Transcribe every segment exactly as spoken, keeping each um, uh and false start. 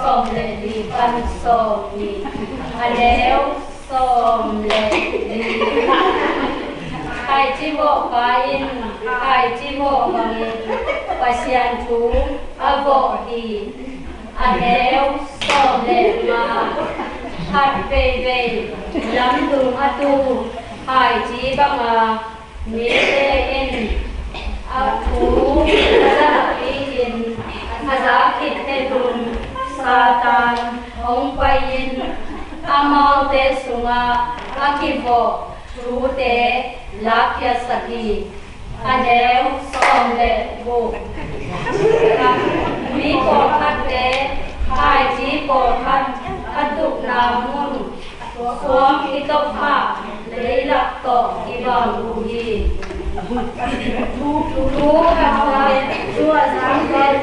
sawm le li pan sawm nih, a neu sawm le li. Khaici vawhpa in khaici vawh bangin Pasian thu a vawh hi. A neu sawm le nga. Khat veivei lamdung a tu khaici banga mite in a thu a za napi-in a za khit phetun Satan hong pai-in amaute sungah a kivawh thute lakkhiatsak hi. A neu sawm le guk. Mi pawlkhatte khaici pawlkhat a tukna mun suang i tawh kha leilak tawh kibang uh hi. Thu a za, thu a za pen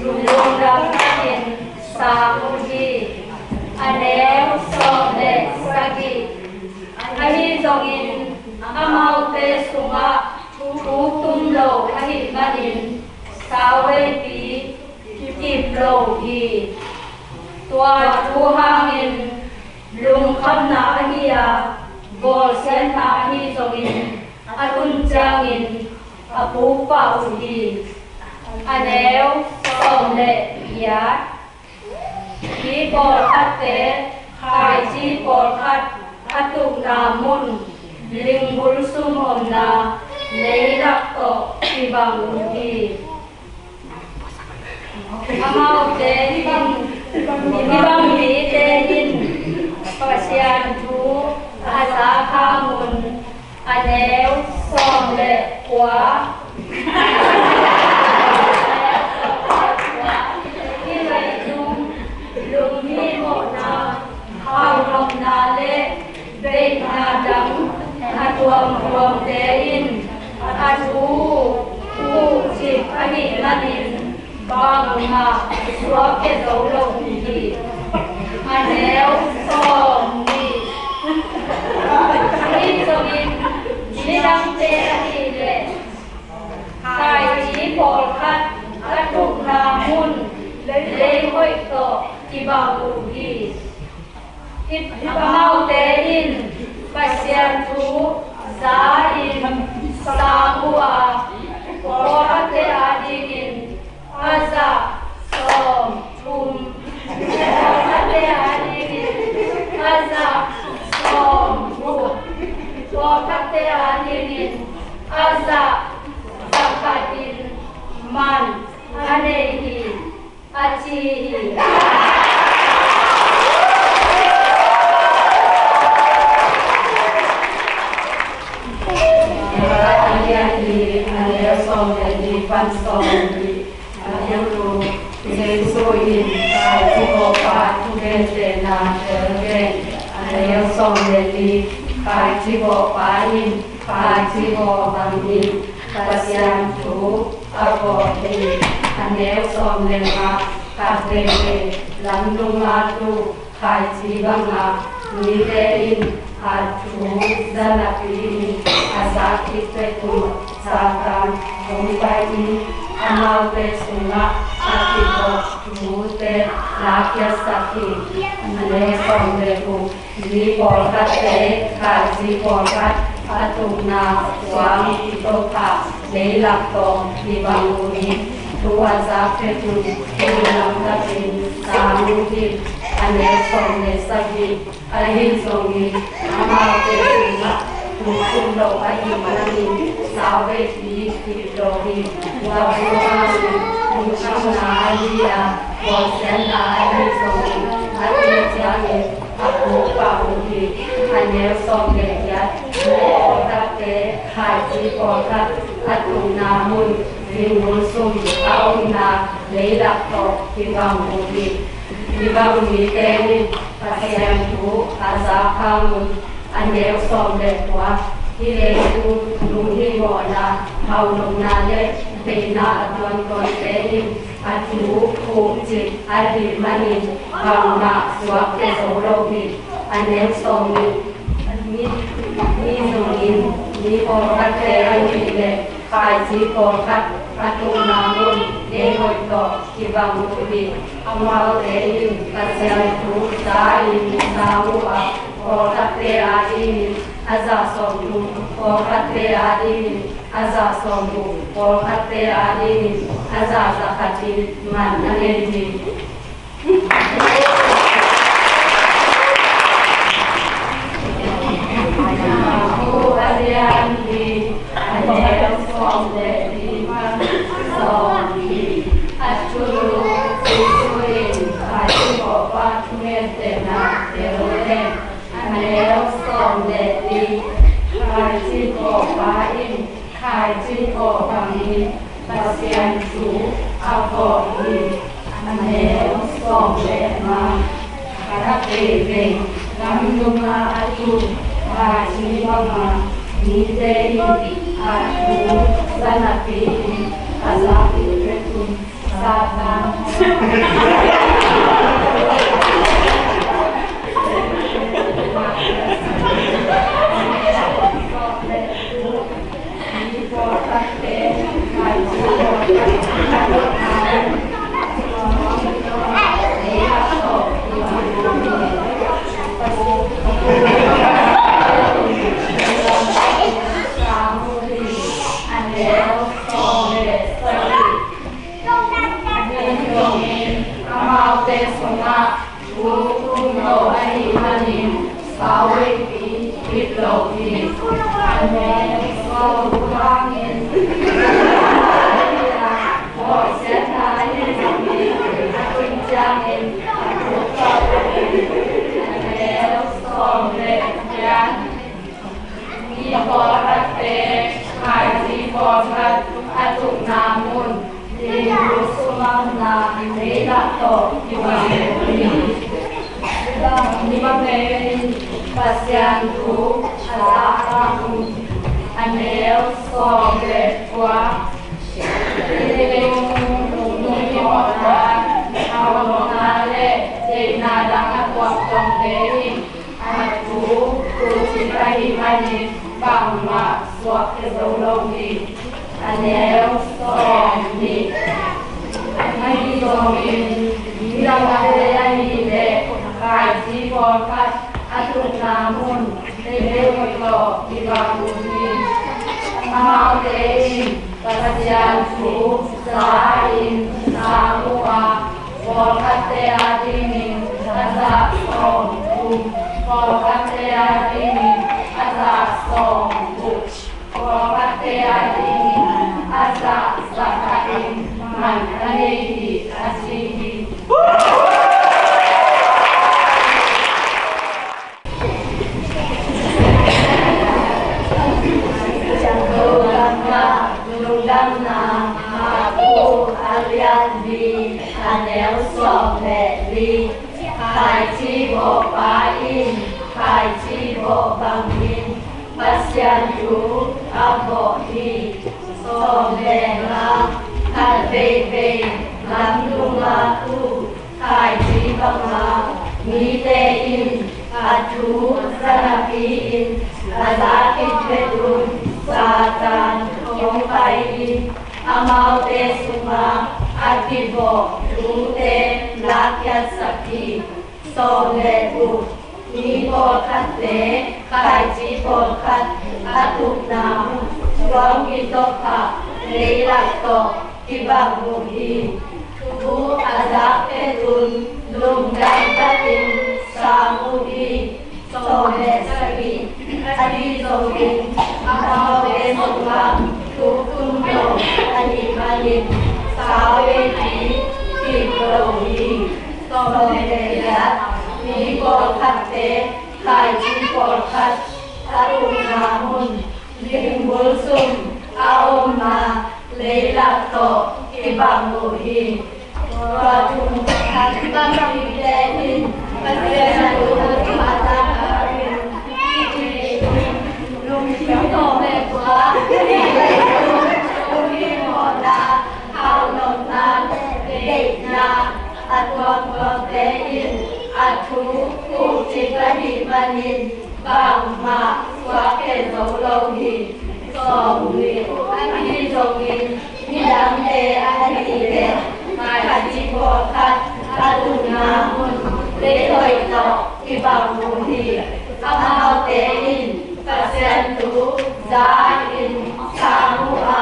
lungdam takin sang uh hi. A neu sawm le sagih. Ahi zongin amaute sungah thu tum lo ahih manin sauveipi kip lo hi. Tua thu hangin lungkhamna ahi a, bawlsiatna ahi zongin a tun ciangin a puk pah uh hi. A neu sawm le giat. Mi pawlkhatte khaici pawlkhat a tukna mun lingbul sum omna leilak tawh kibang uh hi. Amaute in, hih bang mite in Pasian thu a za kha mun. A neu sawm le kua. Hih leitung lunghihmawhna, haunopna le beihna dang a tuamtuamte in a thu uh cip ahih manin bangmah suak khia zo lo hi. A neu sawm nih. Ahi zongin midangte ahih leh khaici pawlkhat a tukna mun lei hoih tawh kibang uh hi. Amaute in Pasian thu za in sang uh a, pawlkhatte adingin a za sawm thum, pawlkhatte adingin a za sawm guk, pawlkhatte adingin a za za khatin man a nei hi. A ci hi. A neu sawm le li pan sawm le li. A neu lu. Jesu in khaici vawhpa thu gentehna tel gen. A neu sawm le li. Khaici vawhpa in khaici vawh bangin Pasian thu a vawh hi. A neu sawm le nga. Khat veivei lamdung a tu khaici banga mite in a thu za napi-in a za khit phetun Satan hong pai-in amaute sungah a kivawh thute lakkhiatsak hi. A neu sawm le guk. Mi pawlkhatte khaici pawlkhat a tukna suang i tawh kha leilak tawh kibang uh hi. Thu a za phetun lungdam takin sang uh hi. A neu sawm le sagih. Ahi zongin amaute sungah thu tum lo ahih manin sauveipi kip lo hi. Tua thu hangin lungkhamna ahi a, bawlsiatna ahi zongin a tun ciangin a puk pah uh hi. A neu sawm le giat. Mi pawlkhatte khaici pawlkhat a tukna mun lingbul sum a omna leilak tawh kibang uh hi. Hih bang mite in Pasian thu a za kha mun. A neu sawm le kua. Hih leitung lunghihmawhna, haunopna le beihna a tuamtuamte in a thu uh cip ahih manin bangmah suak khia zo lo hi. A neu sawm nih. Mi, mi zongin mi pawlkhatte ahih leh khaici pawlkhat a tupna mun deihhoih tawh kibang uh hi. Amaute in Pasian thu za-in sang uh a, pawlkhatte adingin a za sawmthum, pawlkhatte adingin a za sawmguk, pawlkhatte adingin a za zakhatin man a nei hi. Khaici kawpa in khaici kaw bangin Pasian thu a vawh hi. A neu sawm le nga. Khat veivei lamdunga a tu khaici banga mite in a thu za napi-in a za kipet un. Amaute sungah thu tum lo ahih manin, sauveipi kip lo hi. Amen. Sauveipi hangin, bawlsiatna ahi zongin, a tun ciangin a thuk lo hi. Amen. Sawm le giat. Mi pawlkhatte khaici pawlkhat a tukna mun, dingbul sung a omna leilak tawh kibang uh hi. Ni bangin Pasian thu a za a um. A neu sawm le kua. Nungmawhna, haunawhna le deihna dang a tuak tuangte in a thu tucip ahih manin bangmah suakkhia zo lo hi. A neu sawm nih. Ahi zongin midang a ve ahih leh khaici pawlkhat a tukna mun deihhoih tawh kibang uh hi. Amaute in Pasian thu za-in sang uh a, pawlkhatte adingin a za sawmthum, pawlkhatte adingin a za sawmguk, pawlkhatte adingin a za zakhatin man a nei hi, a ci hi. Lungdamna, Marku a lian li, a neu sawm le li. Khaici bawhpa in khaici bawh bangin Pasian thu a vawh hi. Sawm le nga. Khat veivei lamdunga tu khaici banga mite in a thu za napi-in a za kipet un. Satan hong pai-in amaute sungah a kivawh thute lakkhiatsak hi. Sawm le guk. Mi pawlkhatte khaici pawlkhat a tukna mun, suangpi tawh kha leilak tawh kibang uh hi. Thu a za phet un, lungdam takin sang uh hi. Sawm le sagih. Ahi zongin amaute sungah thu tum lo ahih manin sauveipi kip lo hi. Sawm le giat. Mi pawlkhatte khaici pawlkhat a tukna mun, dingbul sung a omna leilak tawh kibang uh hi. Tua thum khat, tampi pen in Pasian thu a za in lungsim tawh meh tua, lungsim mawhna, haunawhna, deihna a tuaktuakte in a thu tucip ahih manin bangmah suakkhia zo lo hi. Sawmnih. Ahi zongin midangte ahih leh khaici pawlkhat a tukna hun lei hoih tawh kibang uh hi. Amaute in Pasian thu za-in sang uh a,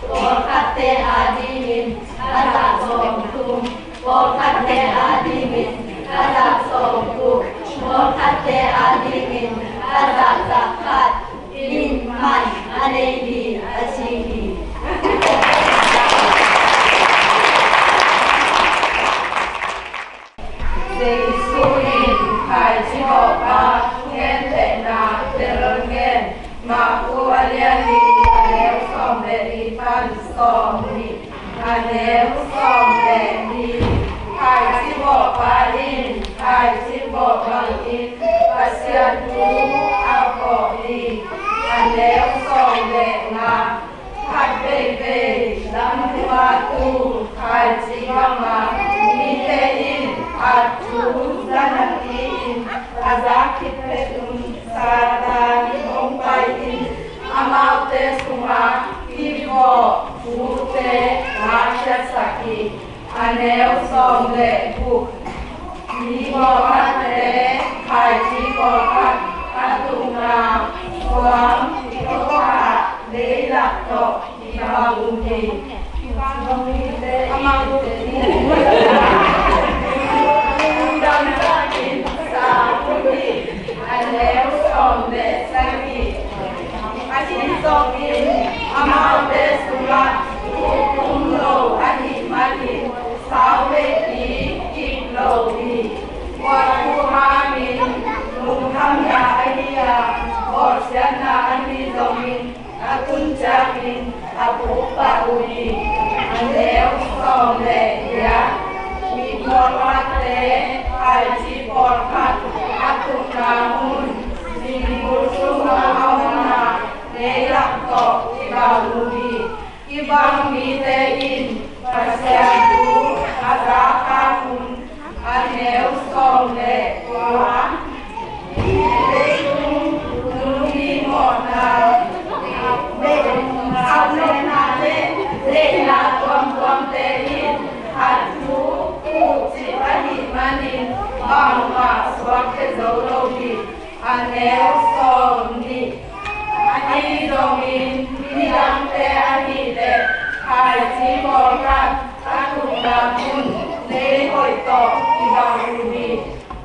pawlkhatte adingin a zah sawmthum, pawlkhatte adingin a zah sawmguk, pawlkhatte adingin a zah zakhat in man a nei hi, a ci hi. Jesu in khaici bawlpa thugentehna tel gen. Marku a lian li, a neu sawm le li pan sawmnih. A neu sawm le li. Khaici bawlpa in khaici bawl bangin Pasian thu a bawl hi. A neu sawm le nga. Khat veivei lamdung a tu khaici banga mite in a thu za napi-in a za khit phetun Satan hong pai-in amaute sungah kivawh thute lakkhiatsak hi. A neu sawm le guk. Mi pawlkhatte khaici pawlkhat a tukna suang tawh leilak tawh kibang uh hi. Amaute in lungdam takin sa uh hi. A neu sawm le sagih. Ahi zongin amaute sungah thu um lo ahih manin sauveipi kip lo hi. Tua thu hangin lungkhamna ahi a, bawlsiatna ahi zongin a tun ciangin a puk pah uh hi. A neu sawm le giat. Mi pawlkhatte khaici pawlkhat a tukna hun, minbul sungah a omna leilak tawh kibang uh hi. Kibang mite in Pasian thu a za khak un. A neu sawm le kua. Nungni mawhna le, le, le, le, tuamtuamte in a thu uh cih ahih manin bangmah suakkhia zo lo hi. A neu sawmnih. Ahi zongin midangte ahih leh khaici pawlkhat a tukna hun lei hoih tawh kibang uh hi.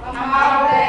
Amaute